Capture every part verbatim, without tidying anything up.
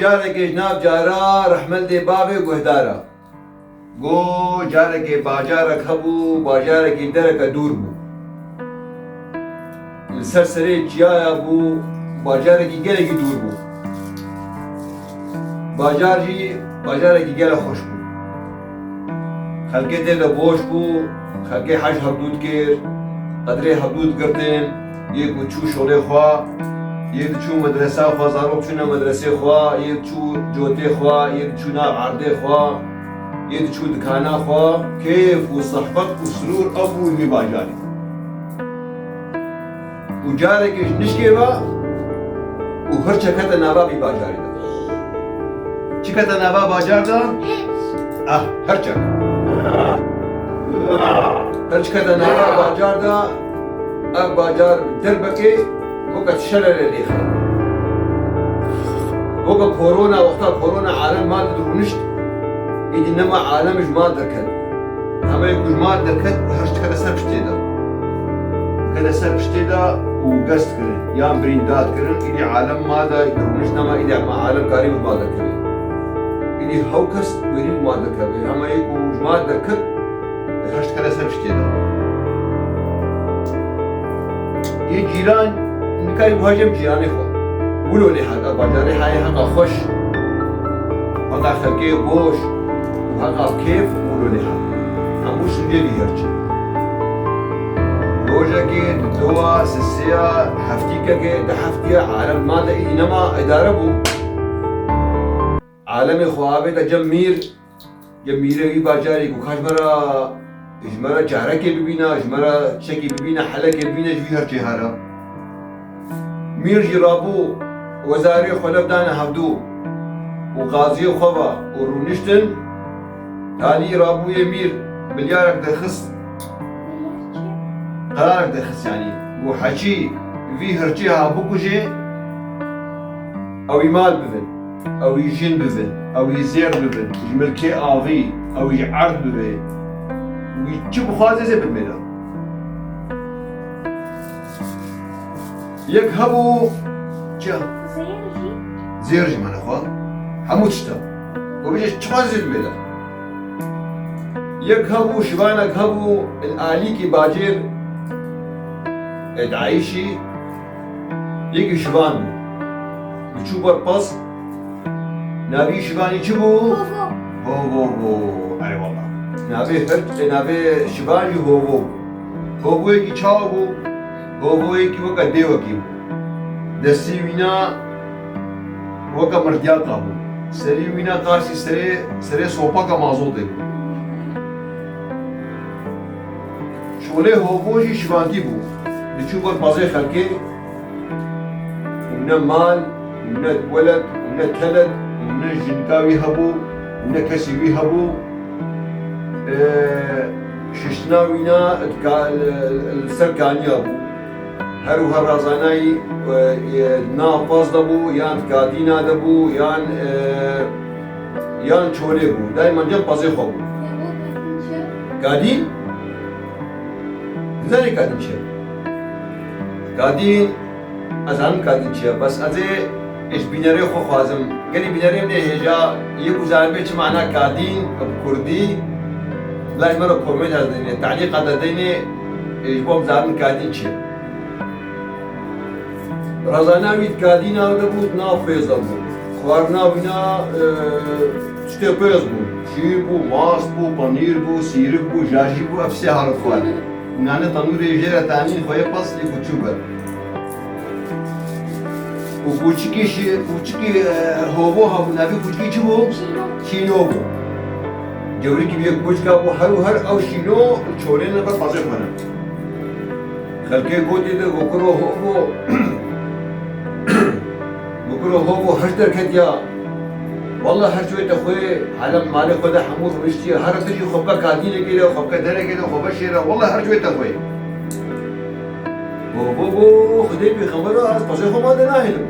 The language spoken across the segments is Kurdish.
Carekê ji nav cara rehmendê bavê guhdara. Go carekê bajarek hebû, bajarekî dereke dûr bû. Li ser serê çiyaya bû, bajarekî gelekî dûr bû. Bajar jî bajarekî gelek xweş bû. Xelkê tê de boş bû, xelkê hej hevdû dikir, qedrê hevdû digirtin, yê ku çû şolê xwe, yê diçû medresa xwe, zarok çûne medresê xwe, yê diçû cotê xwe, yê diçû nav erdê xwe, yê diçû dikana xwe, kêf û sehbet û sirûr ev bû li vî bajarî. Û carekê ji nişkê ve û hirçek kete nava vî bajarî de. Çi kete nava bajar de? Ah, hirçek. Hirçek kete nava bajar de, ev bajar derbekê weke şerere lêxe. Weke korona, wexta korona alem mal dirûnişt, îdî nema alem ji mal derket. Hemeyê ku ji mal derket, hirçek kete ser piştê de. Kete ser piştê de û gest kirin, yan birînda dikirin, îdî alem mal de, rûnişt nema, îdî hema alem karî bi mal derkeve. Îdî hew kes werî bi mal derkeve. Hemeyê ku ji mal derket, hirçek kete ser piştê de. Yê cîran, nikarî guha cem cîranê xwe. Wilo lê hat, a bajarê hayê heqa xweş, heqa xelkê boş û heqa kêf wilo lê hat. Hemû şûnce vî hirçê. Rojekê, duwa, sisêya, heftîkekê, du heftiya, alem mal de îdî nema, îdare bû. Alemê xwe avête cem mîr, cem mîrê wî bajarî ku ka ji me re, ji me re carekê bibîne, ji me re çekî bibîne, helekê bibîne, ji vî hirçê here. Mîr jî rabû, wezarê xwe lev dane hevdû û qaziyê xwe ve û rûniştin. Talî rabûyê mîr milyarek derxist, qerarek derxist, yanî, û heçî vî hirçê ha bikujê, ew î mal bibin, ew î jin bibin, ew î zêr bibin, ji milkê avî, ew î ji erd bibe. Wî çi bixwaze zê bimêne. Yek hebû, çi? Zêr jî. Zêr jî mane xwe. Hemû tişta. Ku bêje çiqas zêr bêle. Yek hebû, şivanek hebû, li alîkî bacêr, e, dayîşî, yekî şivan bû. Diçû ber pez, Navî şivanî çi bû? Hovo. Hovo bû. Erê wala. Navê hirt, e, navê şivan jî Hovo bû. Hovoyekî çawa bû? Hovoyekî weke dêwekî bû. Destê wîna weke mirdiyaka bû. Serê wîna qasî serê, serê sopaka mazotê bû. Şolê Hovo jî şivantî bû. Diçû ber pezê xelkê, û ne mal, û ne weled, û ne teled, û ne jinka wî hebû, û ne kesî wî hebû. E, şiştina wîna di ka-, li, li ser kaniya bû. Her wiha razanayî, e, e, nav pez de bû, yan di kadîna de bû, yan, e, yan çolê bû. Daîman cem pezê xwe bû. Kadîn? Nizanî kadîn çi ye? Kadîn, ez zanim kadîn çi ye, bes ez ê ji bînerê xwe xwazim. Gelî bînerê min ê hêja yê ku zanibe çi mana kadîn bi kurdî, la ji me re komênta de deynê, telîqa de deynê, ê, ji bo em zanin kadîn çi ye. Razana wî di kadîna de bû, di nav pêz de bû. Xwarina wîna, e, tiştê pêz bû. Şîr bû, mast bû, penîr bû, sîrik bû, jajî bû, ev sê halê xwarin. Nane tenûrê jê re tanîn xweyê pez yê ku çû ber. Û kûçikî şî-, kûçikî, e, Hovo hebû, navê kûçikî çi bû? Şîno. Şîno bû. Cewrikî bi yek kûçika bû, her û her ew şîno çolê ne ber pezê xwe ne. Xelkê gotê de gokiro Hovo, gokiro Hovo hiş derketiya. Walla hiş wê te xwê, alem malê xwe de hemû rûniştiye. Her tiştî xwe bike kadînekê de, xwe bike derekê de, xwe bike şêre. Walla hiş wê te xwê. Go, go, go, Xwedê pêxember, ez pezê xwe mal de nahêlim.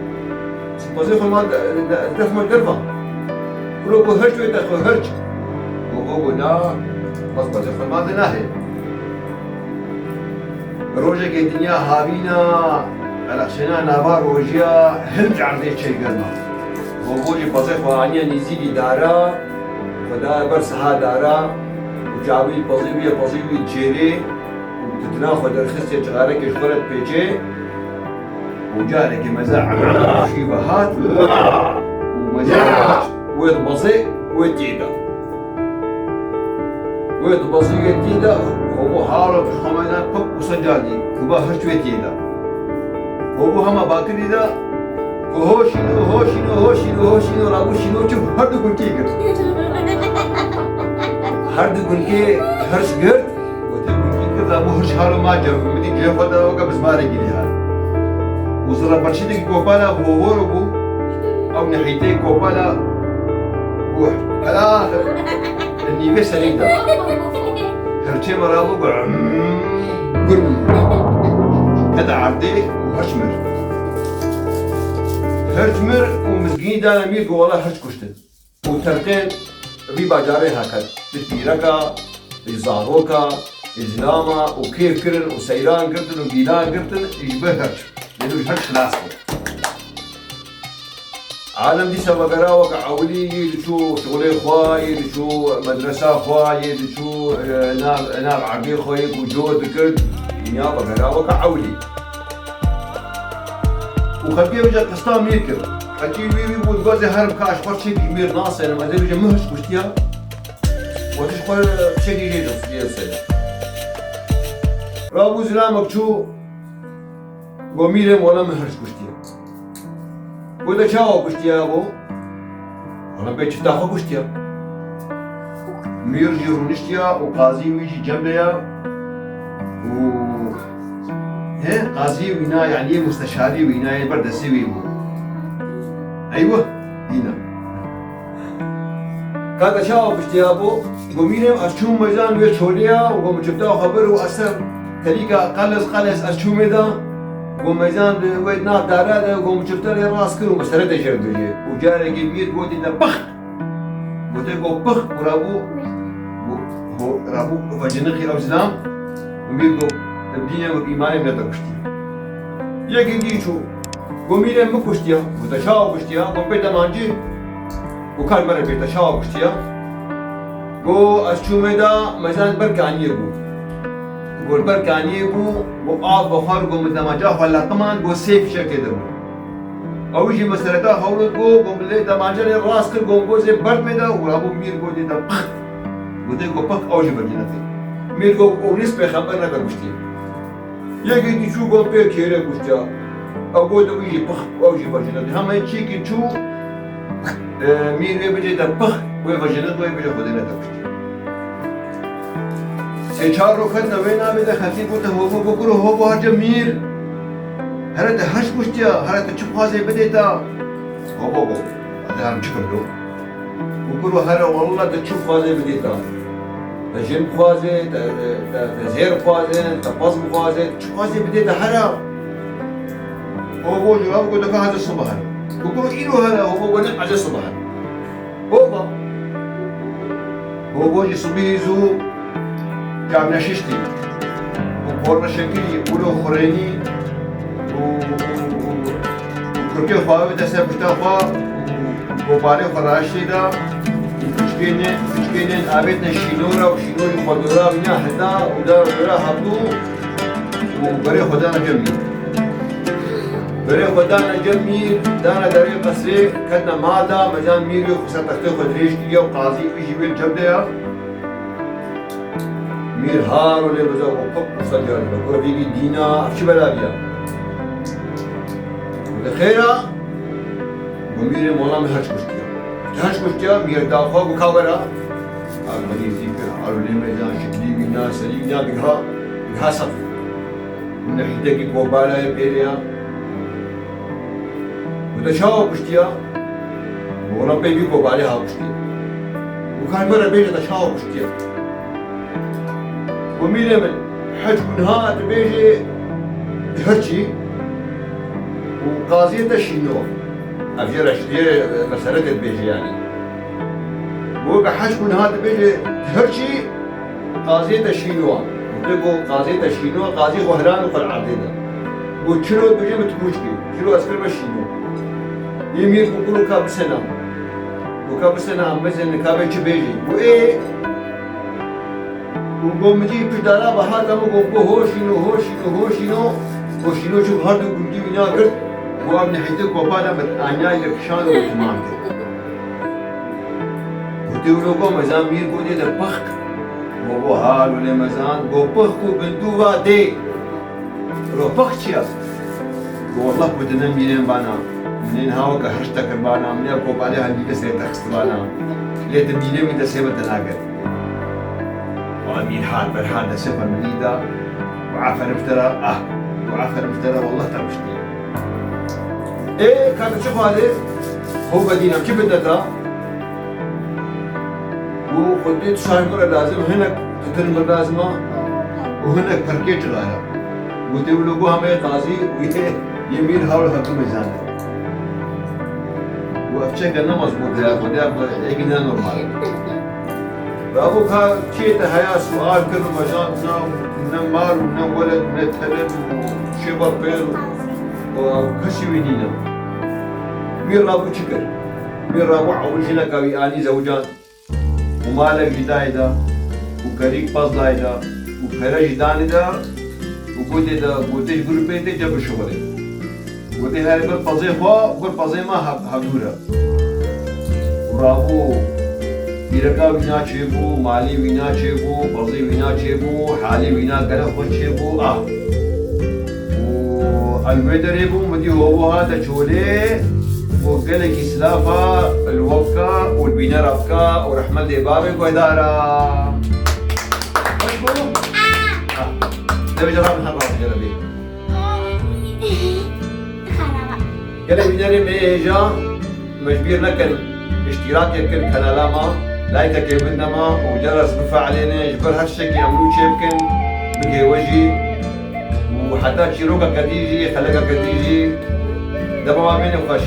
Pezê xwe mal de, de, def me derva. Kuro go, hiş wê te xwe, hiş. Go, go, go, na, ez pezê xwe mal de nahêlim. Rojekê dinya havîna, qeleqçêna nava rojiya hin cerdê çêgerma. Û bo jî pezê xwe aniye nêzîkî dara, xwe daye ber siha dara û çavî pezê wî ye, pezê wî çêrê û titina xwe derxistiye, cixarekê ji xwe re dipêçê û carekê meze şî ve hat û meze wê dibezê wê tê de. Wê dibezî wê tê de, Hobo halo pişt xwe meydan pik û sencadî, û ba hirç wê tê de. Hobo hema bakirî de, ku hoşîno, hoşîno, hoşîno, hoşîno, rabû şîno çû, her du gunkê girt. Her du gunkê hirç girt, gote gunkê girt, rabû hirç halo ma cem, min dî cihê xwe de weke bizmarê girî hat. Û zira berçîdekî kopala Hobo ro bû, ew nehîtê kopala û hela nîvê serê de. Hirçê me rabû gur, gur. Kete erdê û hirç mir. Hirç mir û mizgînî dane mîr ku wela hirç kuştin. Û terkên vî bajarê heket. Bi pîreka, bi zaroka, bi zilama û kêf kirin û seyran girtin û gîlan girtin, ji ber hirç. Lê du ji hirç xilas bû. Alem dîsa vegera weke ewilî, yê diçû şixulê xwe, yê diçû medresa xwe, yê diçû, e, nav, nav erdê xwe yê ku cor dikir, dinya vegera weke ewilî. Û xelkê vêca qista mîr kir. Xelkê wî wî bûn gozê herim ka ji xwe çekî mîr nasênim, ez ê vêca min hiş kuştiya. Wekî ji xwe çekî jê jê sêne. Rabû zilamek çû, Go mîrê mola min hirç kuştiye. Go de çawa kuştiye bo? Wala bê çifta xwe kuştiye. Mîr jî rûniştiya û qazî wî jî cem de ya û he qazî wîna, yanî yê musteşarî wîna, yê ber destê wî bû. Eywe, dîna. Kaka çawa kuştiya bo? Go mîrê ez çûm meydan wê çolê ya û go min çifta xwe bir û ez ser telîka qeles qeles ez çûmê da. Go meydan wê nav dara de go min çifta lê rast kir û min sere tê şer dûjê. Û carekê mîr gotî te pix. Gote go pix û rabû, go, rabû veciniqî ew zilam û mîr go dînê min îmanê min te kuştiye. Yekî dî çû. Go mîrê min kuştiya. Go te çawa kuştiya? Go pê demancî. Go kar mere pê te çawa kuştiya? Go ez çûmê da mezan ber kaniyê bû. Go li ber kaniyê bû. Go av bixwar, go min demanca xwe leqiman, go sê fişekê de bû. Ew jî meseleka hewlo go, go min lê demanca lê rast kir, go min gozê berd mê da û rabû mîr go dê de pix. Go dê go pix ew jî vecine tê. Mîr go ew nîs pêxember neke kuştiye. Yekê dî çû got pê kêrê kuştiya. Ew got ew jî pix, ew jî vecine. Hema çîkî çû, e, mîr wê bicê te pix, wê vecine, wê bicê xwedê ne te kuştiya. Sê çar roj ketine wê navê de xelkê gote Hobo, go kuro Hobo, hece mîr. Here te heş kuştiya, here te çi bixwazê bidê te. Hobo go, ez ê herim çi kim do? Û kuro here walla te çi bixwazê bidê te. Te jin bixwazê, te, te, te zêr bixwazê, te pez bixwazê, çi bixwazê bidê te here. Hobo jî rabû go deka heze sibe here. Û kuro îro here, Hobo go ne heze sibe here. Hoba. Hobo jî sibî zû çavneşiştî. Û porneşekirî, ûlo xurênî û, û, û, û kurkê xwe avête ser pişta xwe û gobarê xwe raştê da û piçkênê, piçkênên avêtine şînora û şînorî xwe dora wîna heda û da dora hebû û berê xwe dana cem mîr. Berê xwe dana cem mîr, dana derê qesrê, ketine mal da, mezan mîr wê xwe ser textê xwe dirêj kiriye û qazî wî jî wê cem de ya. Mîr haro lê bize û pik û ser carî ve. Kura vî dîna, ev çi bela bîya? Gote xêra, go mîrê mola min herç kuştiya. Herç kuştiya, mîr da xwe go ka wera. Armanî zî kir, alo lê meydan, şiklî wîna, serî wîna, biha, biha sef. Min hîdekî kobalayê pêrê ya. Gote çawa kuştiya? Wala pey vî kobalê ha kuştiye. Û kar me re bêje te çawa kuştiye? Û mîrê min, heç ku niha dibêje hirçî û qaziyê te şîno. Ev jê re şidiyê meseleke dibêje yanî. Û ke heç ku niha dibêje hirçî, Qaziyê te şîno. Gote ku qaziyê te şîno, qazî xwe hiran û xwe li erdê de. Got çilo dibêje min tu kûçkî, çilo ez kirime şîno. Yê mîr ku kuro ka bisena. Ku ka bisena, em bizên ka bê çi bêjî. Ku ê, û go min jî pişt dara ve hata min go, go hoşîno, hoşîno, hoşîno. Hoşîno çû her du gundî wîna girt. Go ev nehîtê kopana min anyayê kişan û timam kir. Gotê wilo go mezan mîr go dê de pixk. Go, go hal û lê mezan, go pixk û bindû va dê. Ro pixk çi ya? Go wallah go dine mîrên bana. Mîrên ha weke hirş te kir bana, mîrên kopalê hendî kesê te xist bana. Lê tu mîrê min destê min te nagir. Wa mîr hat ber hat destê xwe min dî da. Û aferin ji te re, ah. Û aferin ji te re, wallah te riştî. Ê, ka tu çi xwazê? Ho bedîna çi bideta? Û xwedê tu şaş min re lazim, hinek tu tin min lazim a û hinek perkê çixara. Gotê wilo go hemê qazî û yê, yê mîr hawl hetu mezan e. Û ev çeke ne mezbût e, xwedê ev êkî ne normal e. Rabo ka çiyê te heya sual kir û mejan na, ne mal û ne weled û ne teled û şêba pêl û kesî wî nîne. Wî rabo çi kir? Wî rabo ewil jineka wî anî zewcan û malek jî dayê da û kerîk pez dayê da û pere jî danê da û gotê da, gotê ji grûpê tê ce bişuxulê. Gotê herê bir pezê xwe, bir pezê me hev-, hevdû re. Û rabû, pîreka wîna çêbû, malê wîna çêbû, pezê wîna çêbû, halê wîna gelek xweş çêbû, a. Û em wê derê bû, min dî hobo hate çolê û gelekî silafa li we bika û li bînera bika û rehmet lê bavê guhdara. Xweş bû? A. Devê cera min her rast cere bê. Gelek bînerê me hêja, me ji bîr nekin, îştîrakê bikin kanala me, laykekê bidine me û ceres bifeelêne, ji ber her tiştekî em nû çêbikin, bigê we jî. Û heta çîrokeke dî jî, xelekeke dî jî, dema we bêne xweş.